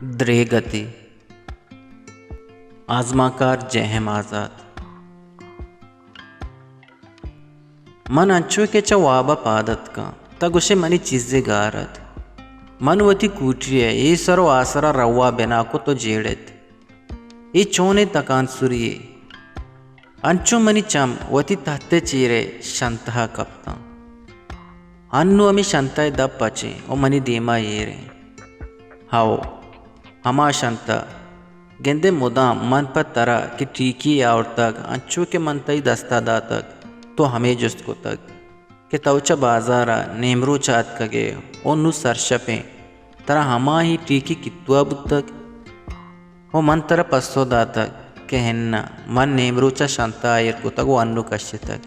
دریگتی۔ آزمانکار J M آزات۔ من انچو کہ چہ واب ءَ پاد اتکاں، تہ گوشے منی چیزے گار ات۔ من وتی کوٹی ءَ اے سر ءُ آ سر ءَ روا بنا کت ءُ جیڑ ات۔ اے چونیں تکانسری یے؟ انچو منی چم وتی تہت ءِ چیر ءِ شنتہ ءَ کپتاں۔ انوں ہمے شنتہ ءِ دپ پچیں ءُ منی دیم ءَ ایر ایں۔ ہئو، ہما شنتہ۔ گندے مدام من پہ ترا کہ ٹیکی یے آورتگ، انچو کہ من تئی دست ءَ داتگ، تو ہمے جست کتگ کہ تو چہ بازار ءَ نیمروچ ءَ اتکگ ئے ءُ نوں سرشپ ایں، ترا ہمائی ٹیکی کتوا بوتگ؟ ءُ من ترا پسو داتگ کہ اناں، من نیمروچ ءَ شنتہ ءَ ایر کتگ ءُ انوں کشتگ۔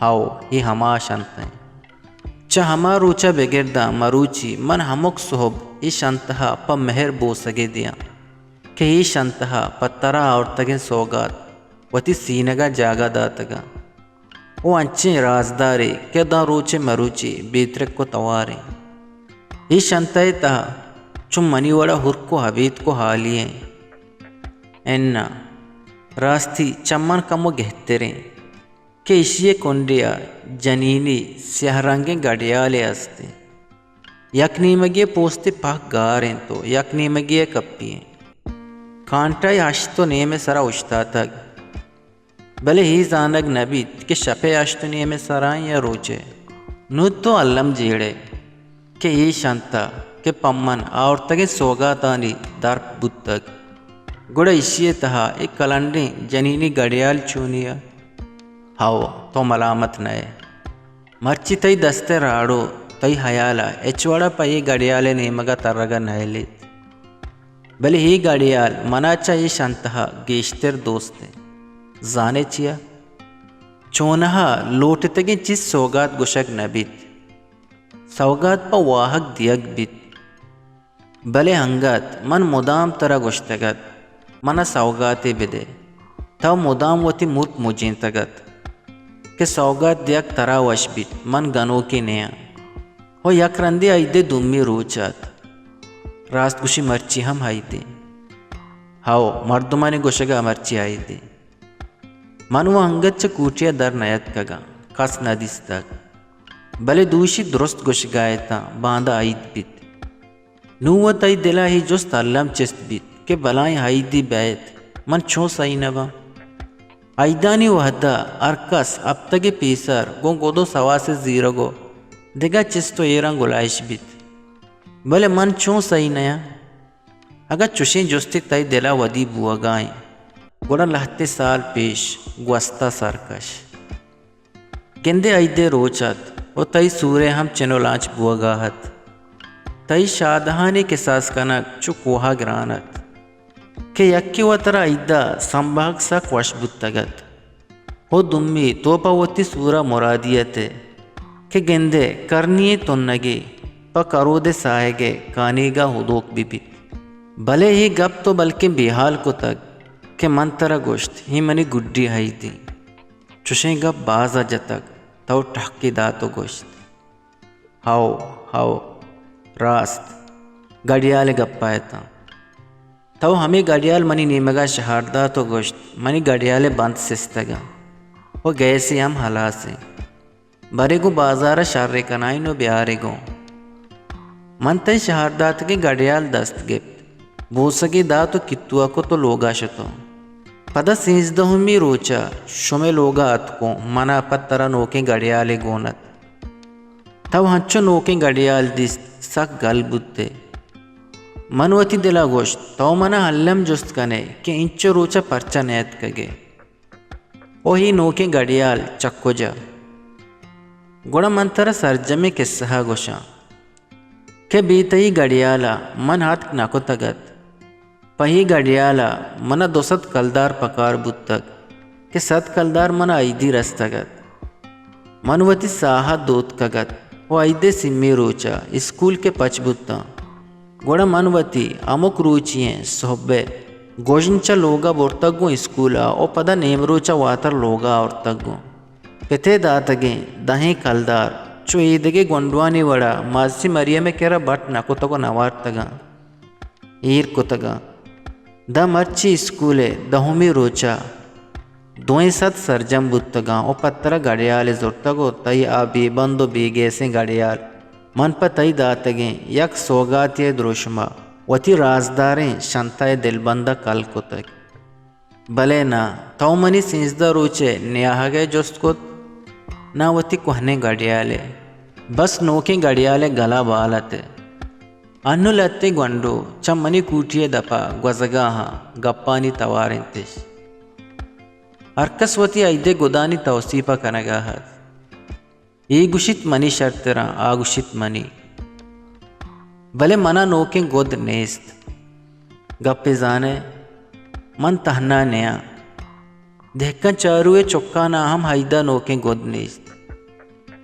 ہئو، اے ہما شنتہ ایں۔ چہ ہما روچ ءَ بگر داں مروچی من ہمک سہب اے شنتہ ءَ پہ مہر بوسگے دیاں کہ اے شنتہ ءَ پہ ترا آورتگیں سوگات وتی سینگ ءَ جاگہ داتگ اَنت۔ او انچیں رازدارے کہ داں روچے مروچی بے ترک ءُ تواریں۔ اے شنتہ ءِ تہا چو منی وڑا ہرک ءُ ابیتک ءُ ہالی ایں۔ اناں، راستی چہ من کمو گہتریں کہ ایشی ءِ کنڈے ءَ جنینی سیاہ رنگیں گڑیالے است ایں۔ یک نیمگے ءِ پوست ءِ پہک گار انت ءُ یک نیمگے ءَ کپی ایں۔ کانٹا ءِ ہشت ءُ نیم ءِ سرا اوشتاتگ۔ بلے اے زانگ نہ بیت کہ شپ ءِ ہشت ءُ نیم ءِ سرا ایں یا روچ ءِ۔ نوں تو الم جیڑ ئے کہ اے شنتہ کہ پہ من آورتگیں سوگاتانی درپ بوتگ، گڑا ایشی ءِ تہا اے کلنڈیں جنینی گڑیال چونی ءَ؟ ہئو، تو ملامت نہ ئے۔ مرچی تئی دست ءِ راڑو تئی ہیال ءَ ہچ وڑا پہ اے گڑیال ءِ نیمگ ءَ ترگ ءَ نئیلیت۔ بلے اے گڑیال منا چہ اے شنتہ ءَ گیشتر دوست انت۔ زان ئے چیا؟ چوناہا لوٹتگیں چیز سوگات گوشگ نہ بیت۔ سوگات پہ واہگ دیگ بیت۔ بلے انگت من مدام ترا گوشتگ ات، منا سوگاتے بدے۔ تو مدام وتی مرک مجینتگ ات کہ سوگات دیگ ترا وش بیت، من گنوکے نیاں۔ ءُ یک رندے عید ءِ دومی روچ ات۔ راست گوشی، مرچی ہم عیدیں۔ ہئو، مردمانی گوشگ ءَ مرچی عیدیں۔ من وَ انگت چہ کوٹی ءَ در نیاتکگاں، کس ندیستگ۔ بلے دوشی درست گوشگ ءَ اتاں، باندا عید بیت۔ نوں وَ تئی دل ءَ اے جست الم چست بیت کہ بلاہیں عیدے بئیت، من چون سہی نہ باں؟ عیدانی وہد ءَ ہر کس ہپتگے پیسر گوں گد ءُ سواس ءِ زیرگ ءُ دگہ چست ءُ ایراں گلائیش بیت، بلے من چون سہی نیاں؟ اگاں چشیں جستے تئی دل ءَ ودی بوگ ءَ ایں، گڑا لہتے سال پیش گوست ءَ سر کش۔ گندے عید ءِ روچ ات ءُ تئی سور ءِ ہم چن ءُ لانچ بوگ ءَ ات۔ تئی شادہانی کساس کنگ چو کوہ ءَ گران ات کہ یکے وَ ترا عید ءَ سمبہگ سک وش بوتگ ات۔ ءُ دومی تو پہ وتی سور ءَ مرادی ات ئے کہ گندے کرنی ئیں تنگے پہ کرود ءِ ساہگ ءِ کانیگ ءَ ہدوک بہ بیت۔ بلے اے گپ تو بلکیں بے ہال کتگ کہ من ترا گوشت، اے منی گڈی عیدیں۔ چشیں گپ باز ءَ جتگ، تو ٹہکے دات ءُ گوشت، ہئو، ہئو، راست، گڑیال ءِ گپ ءَ اتاں۔ تو ہمے گڑیال منی نیمگ ءَ شہار دات ءُ گوشت، منی گڑیال ءِ بند سستگ اَنت ءُ گیسے ہم ہلاس اِنت۔ برے گوں بازار ءَ شرے کنائین ءُ بیارے گوں۔ من تئی شہار داتگیں گڑیال دست گپت، بوسگے دات ءُ کتو ءَ کت ءُ لوگ ءَ شتوں۔ پدا سیزدہمی روچ ءَ شمئے لوگ ءَ اتکوں، من ءَ پہ ترا نوکیں گڑیالے گون اَت۔ تو انچو نوکیں گڑیال دیست، سک گل بوت ئے۔ من وتی دل ءَ گوشت، تو من ءَ الم جست کن ئے کہ اینچو روچ ءَ پرچا نیاتکگ ئے؟ او اے نوکیں گڑیال چہ کج ءَ؟ گڑا من ترا سرجمیں کسہ ءَ گوشاں کہ بے تئی گڑیال ءَ من اتک نہ کتگ اَت۔ پہ اے گڑیال ءَ من ءَ دو سد کلدار پکار بوتگ کہ سد کلدار من ءَ عیدی رستگ اَت۔ من وتی ساہ ءَ دوتکگ اَت ءُ عید ءِ سیمی روچ ءَ اسکول کہ پچ بوتاں، گڑا من وتی ہمک روچی ئیں سہب ءِ گژن چہ لوگ ءَ برتگ گوں اسکول ءَ ءُ پدا نیمروچ ءَ واتر لوگ ءَ آورتگ گوں۔ پت ءِ داتگیں دہیں کلدار چو ایدگہ گونڈوانی وڑ ءَ ماسی مریم ءِ کر ءَ بٹ نہ کتگ ءُ نہ وارتگ اَنت۔ ایر کتگاں۔ داں مرچی اسکول ءِ دہمی روچ ءَ دوئیں سد سرجم بوتگاں ءُ پہ ترا گڑیالے زرتگ ءُ تئی آ بے بند ءُ بے گیسیں گڑیال من پہ تئی داتگیں یک سوگاتے ءِ دروشم ءَ وتی رازداریں شنتہ ءِ دلبند ءَ کل کتگ۔ بلے ناں، تو منی سینزدہ روچ ءِ نیاہگ ءِ جست کت، ناں وتی کوہنیں گڑیال ءِ۔ بس نوکیں گڑیال ءِ گل ءَ بال ات۔ انوں لہتیں گونڈو چہ منی کوٹی ءِ دپ ءَ گوزگ ءَ آں، گپانی توار انت اِش۔ ہرکس وتی ہئید ءِ گدانی توسیپ ءَ کنگ ءَ ات۔ اے گوشیت منی شرتراں، آ گوشیت منی۔ بلے من ءَ نوکیں گد نیست۔ گپے زان ئے، من تہنا نیاں۔ دہکان چارو ءِ چکان ءَ ہم ہئید ءَ نوکیں گد نیست۔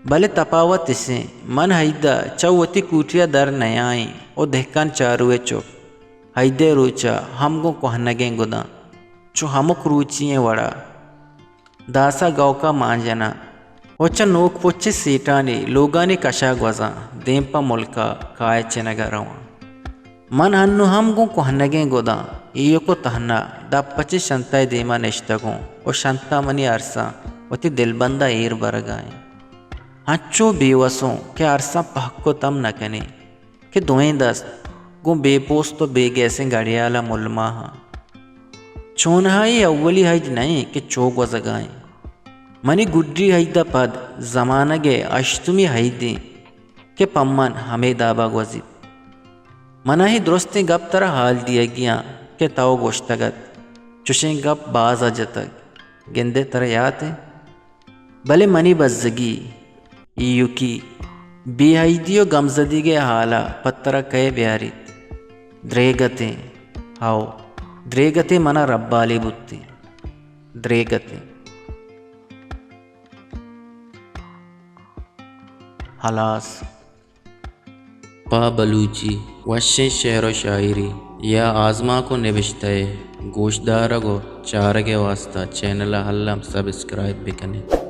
بلے تپاوت اِش اِنت، من ہئید ءَ چہ وتی کوٹی ءَ در نیائیں ءُ دہکان چارو ءِ چک ہئید ءِ روچ ءَ ہم گوں کوہنگیں گداں چو ہمک روچی ئیں وڑ ءَ داس ءَ گوک ءَ مان جناں ءُ چہ نوک پچیں سیٹانی لوگانی کش ءَ گوزاں دیم پہ ملک ءَ کائے چنگ ءَ رواں۔ من انوں ہم گوں کوہنگیں گداں ایوک ءُ تہنا دپ پچیں شنتہ ءِ دیم ءَ نشتگ اوں ءُ شنتہ منی ارساں وتی دلبند ءَ ایر برگ ءَ اِنت۔ انچو بے وس اوں کہ ارساں پہک کت ہم نہ کنیں۔ کہ دوئیں دست گوں بے پوست ءُ بے گیسیں گڑیال ءَ ملماہاں۔ چوناہا اے اولی ہئید نہ اِنت کہ چو گوزگ ءَ اِنت۔ منی گڈی ہئید ءَ پد زمانگ ءِ ہشتمی ہئید اِنت کہ پہ من ہمے داب ءَ گوزیت۔ من ءَ اے درستیں گپ ترا حال دیگی آں کہ تو گوشتگ ات، چشیں گپ باز ءَ جتگ، گندئے ترا یات اِنت؟ بلے منی بزگی، ایوکی، بے ہئیدی ءُ گمزدگی ءِ ہال ءَ پہ ترا کئے بیاریت؟ دریگتیں، ہئو، دریگتیں من ءَ ربالے بوتیں۔ دریگتیں۔ ہلاس۔ پہ بلوچی وشیں شعر ءُ شاعری یا آزمانک ءُ نبشتہ ءِ گوشدارگ ءُ چارگ ءِ واستہ چینل ءَ الم سبسکرائب بہ کن ات۔